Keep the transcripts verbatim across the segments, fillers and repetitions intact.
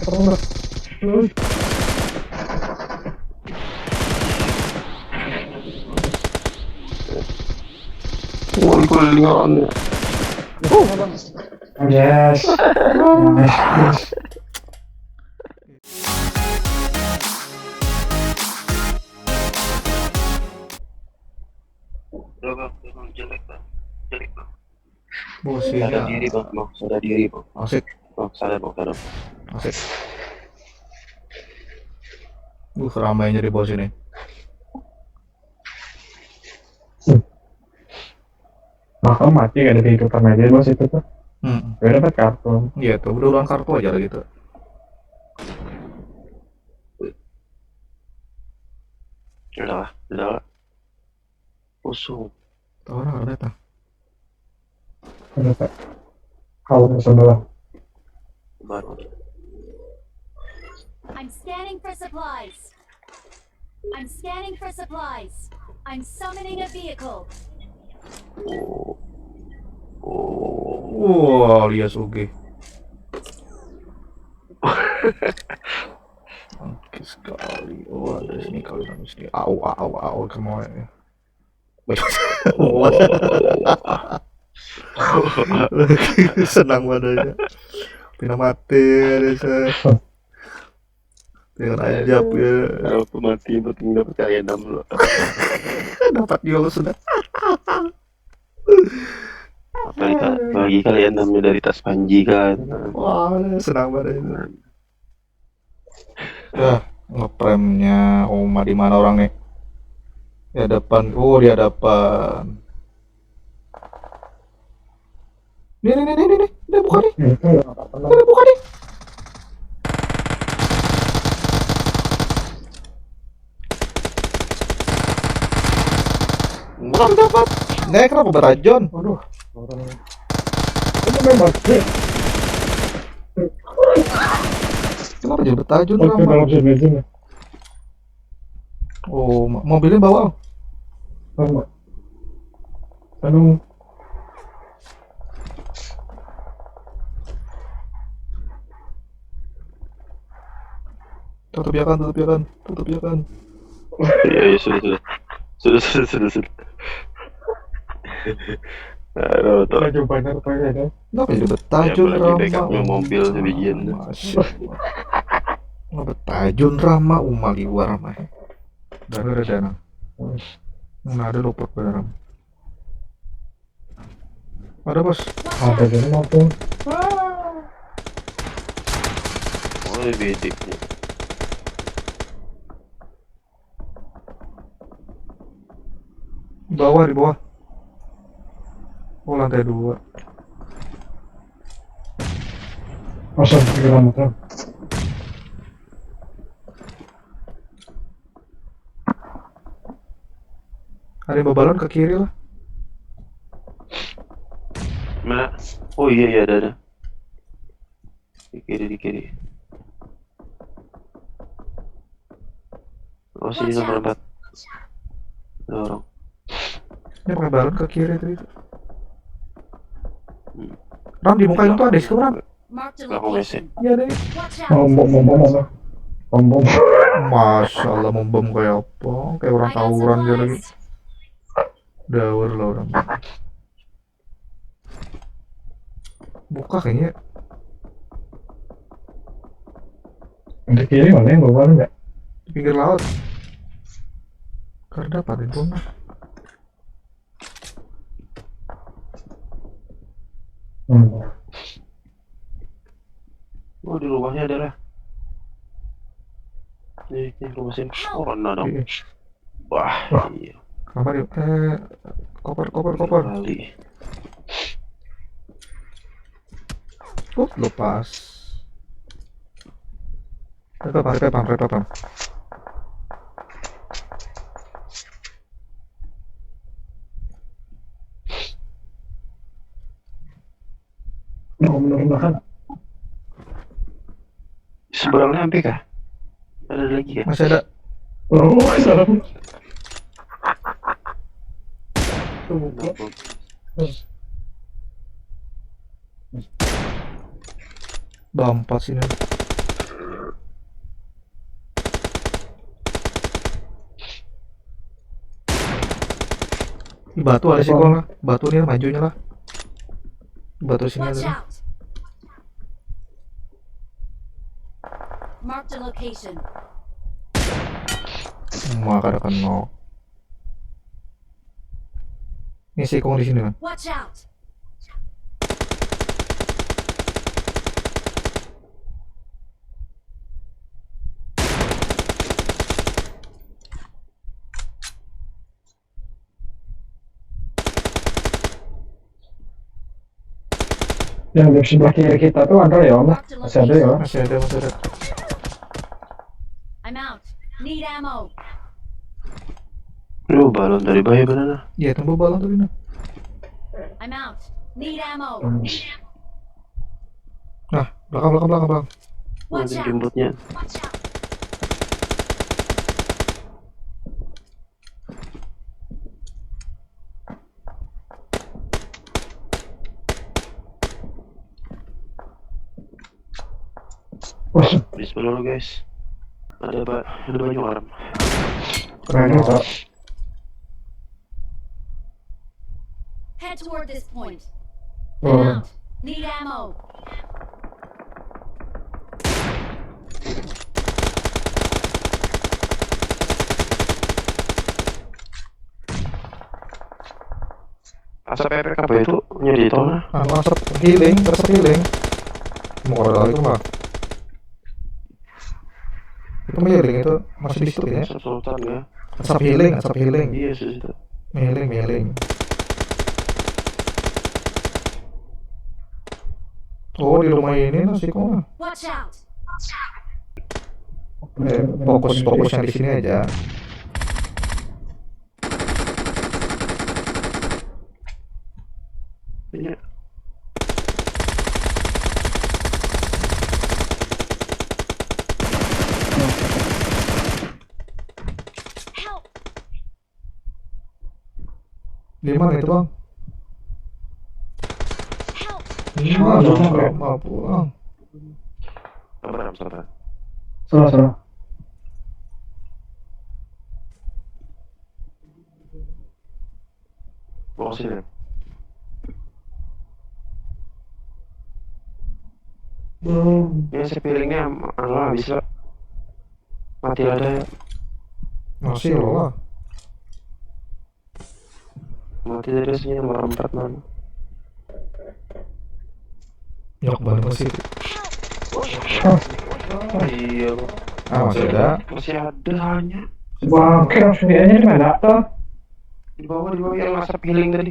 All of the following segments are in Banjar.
Ngumpul liurnya. Yes. Bos ini. Sadar diri, Bang. Bang, sadar diri, Bang. Asik. Bang, sadar, Bang, sadar. Asik. Uh, ramai jadi bos ini. Maka mati ada kehidupan aja bos itu tuh. Hmm. Gak dapat kartu. Iya tuh, udah ulang kartu aja lagi tuh. Udah lah, udah lah. Usung. Tahu orang ada tak? Ada tak? Kalau sebelah. Baru. I'm scanning for supplies. I'm scanning for supplies. I'm summoning a vehicle. Wah, alias oke. Oke sekali. Oh, ada sini kali nangis nih. Au, au, au, au, kemana ya? Senang padanya. Pina mati ada saya. Dengan ajaib ya. Kalau aku mati penting dapat kali enam dulu. Dapat juga lu sudah. Apa kita bagi kali enamnya dari tas Panji kan? Wah, senang banget itu. Dah, ngepremnya Uma di mana orang nih? Di hadapan, oh di hadapan. Nih, nih, nih, nih, nih, nih, buka nih. Nih, buka nih. Wah, dapat. Nih, kenapa betajon? Aduh, orang. Ini memang. Kenapa jadi betajon? Oke, dalam sini aja. Oh, mobilnya bawa. Sama. Anu. Tutup ya kan, tutup ya kan, tutup ya kan. Iya, iya, sudah, sudah. Sudah, sudah, sudah, sudah. Aduh, tuh. Laju banyak apa ya kan? Kenapa jadi betajun ya, rama? Mobil sebijian. Masya Allah. Nggak betajun rama, uma liwar mah. Baru ada dana. Nah, ada luput beneran. Ada, Bos. Ada di rumah tuh. Oh, ini bedeknya. Di bawah, di bawah. Oh, lantai dua. Kosong, pikiran motor. Ada yang babalon ke kiri lah. Mana? Oh iya, iya, ada, ada. Di kiri, di kiri. Oh, sini nomor empat. Ada orang. Ini pakai balon ke kiri tadi. Hmm. Ram, di muka itu ada sih, Ram. Belakang W C. Iya, ada. Bom, bom, bom, bom, bom. Bom, bom. Masya Allah, membom kayak apa? Kayak orang tawuran dia lagi. Dawur lah orang. Buka kayaknya. Di kiri mana yang bawa nggak? Di pinggir laut. Karena apa itu? Hmm. Oh, di rumahnya ada lah. Ini, ini rumah sini. Oh, ada dong. Iya. Wah, iya. Kamar yuk. Eh, koper, koper, koper. Kali. Uh, lepas. Repa, pam, repa, pam, repa, pam. Mau menurun. Seberangnya sampai kah? Ada lagi ya? Masih ada. Oh, salah. Udah empat sini. Di batu ada sih, Bang. Lah. Batu nih majunya lah. Di batu sini. Watch ada. Out. Marked a location. Maka ada kenal. Ini si Kong di sini, Bang. Watch out. Yang di sebelah kiri kita tuh ada ya, Om? Masih ada ya? Masih ada, masih ada. I'm out. Need ammo. Lu balon dari bahaya benar. Iya, tunggu balon tadi nah. I'm out. Need ammo. Nah, belakang, belakang, belakang, belakang. Watch out. Jemputnya. Watch out. Bismillah dulu, guys. Ada ba ada banyak orang. Keren ya, Pak. Head toward this point. Oh. I'm out. Need ammo. Asap efek apa itu? Nyedot nah. Anu asap healing, asap healing. Mau ada lagi mah. Itu mah healing itu masih di situ ya. Asap sultan ya. Asap healing, asap healing. Iya sih itu. Healing, healing. Oh, di rumah ini nasi kok. Watch out. Eh, fokus, fokus yang di sini aja. Iya. Help. Di mana itu, Bang? Help. Ini mana, Bang? Sabar, sabar. Salah, salah. Bawa sini. Belum. Ya, saya pilihnya anu lah, bisa. Mati ada ya. Masih lo lah. Mati ada sih nomor empat, man. Nyok banget masih. Oh, iya, Bang. Ah, masih ada. Masih ada hanya. Bangke, langsung dianya di mana tuh? Di bawah, di bawah yang asap healing tadi.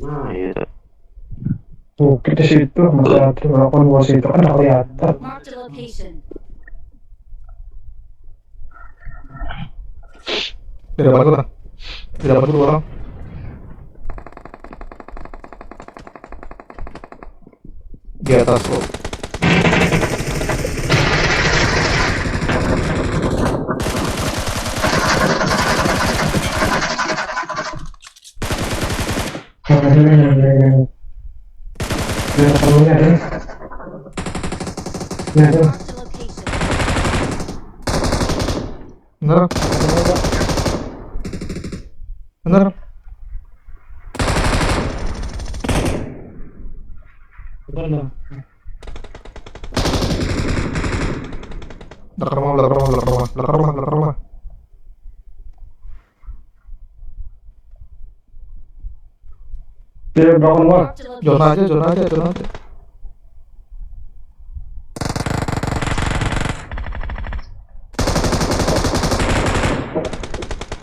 Nah, iya. Tuh, kita situ, masih ada melakukan bos itu kan kelihatan. Marked a location. Di depan gua, Bang. Di depan gua dua orang. Di atas lo. Ada, ada, ada, ada, ada. Ada, ada, ada. Ada. Marked a location. Bener. Bener. Bener, bener. Belakang rumah, belakang rumah, belakang rumah, belakang rumah, belakang rumah. Dia belakang rumah. Zona aja, zona aja, zona aja.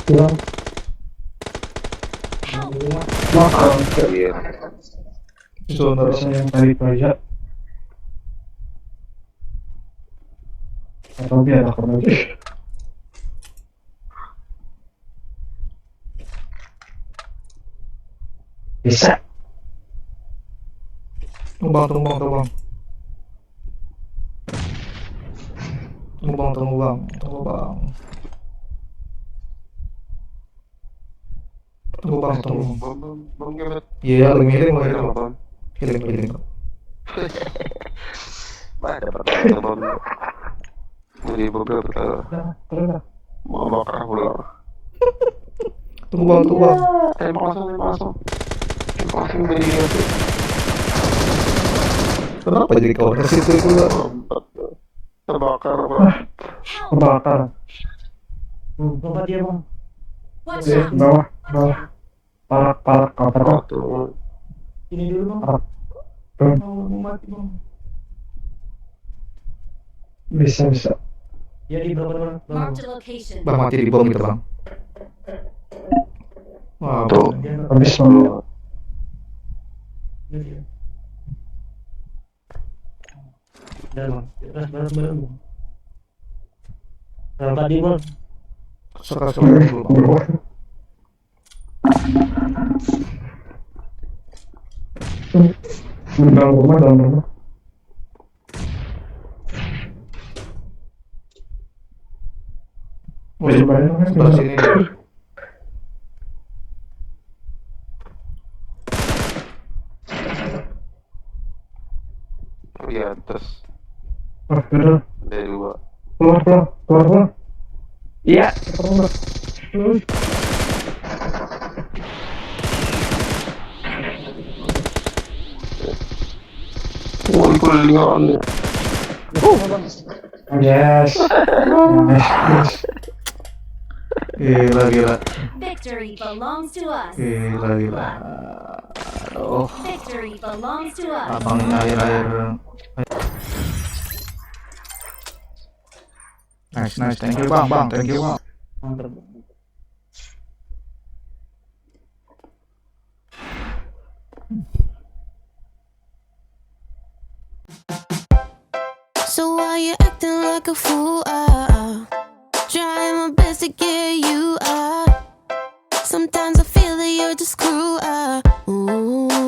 Hilang. Makan. Iya. Zona. Saya yang tadi pajak. Atau biar aku nanti. Bisa. Tunggu, Bang, tunggu, Bang, tunggu, Bang. Tunggu, Bang, tunggu, Bang, tunggu, Bang. Tunggu bang, tunggu. Bom, bom, bom, kemet. Iya, lagi ngirim, lagi Ada ngirim. bom. Kirim, kirim. Ada bom. Bom. Jadi bom berapa? Dah, turun dah. Mau bakar pulang. Tunggu bang, tunggu bang. Tembak langsung, tembak langsung. Tembak langsung beri dia tuh. Kenapa jadi kau ke situ pula? Terbakar, bro. Terbakar. Lompat dia bang. Watch Iya, out! bawah, bawah. Parak, parak, apa tuh? Tuh. Ini dulu bang. Parak. Tuh, Mau mau mati bang. Bisa, bisa. Ya di belakang orang. Bang. Marked a location. Bang mati di bom itu bang. Wah, Tuh. bang. Dia Habis bang. Ini dia. Udah bang. Terus bareng bareng bang. Lompat di bang. Sekas dulu bang. Dalam rumah, dalam rumah. Wih, sebelah sini nih. Di atas. Wah, bener. Ada dua. Keluar, keluar, keluar, keluar. Iya, keluar. Wah, ikut lingkaran ya. Yes. Nice, nice. Gila, gila. Victory belongs to us. Gila, gila. Aduh, Victory belongs to us. abang ini air-air. Nice, nice. Thank you bang, bang. Thank you bang. Mantap. So why you acting like a fool? Ah, ah. Trying my best to get you out. Sometimes I feel that you're just cruel. Ah, ooh.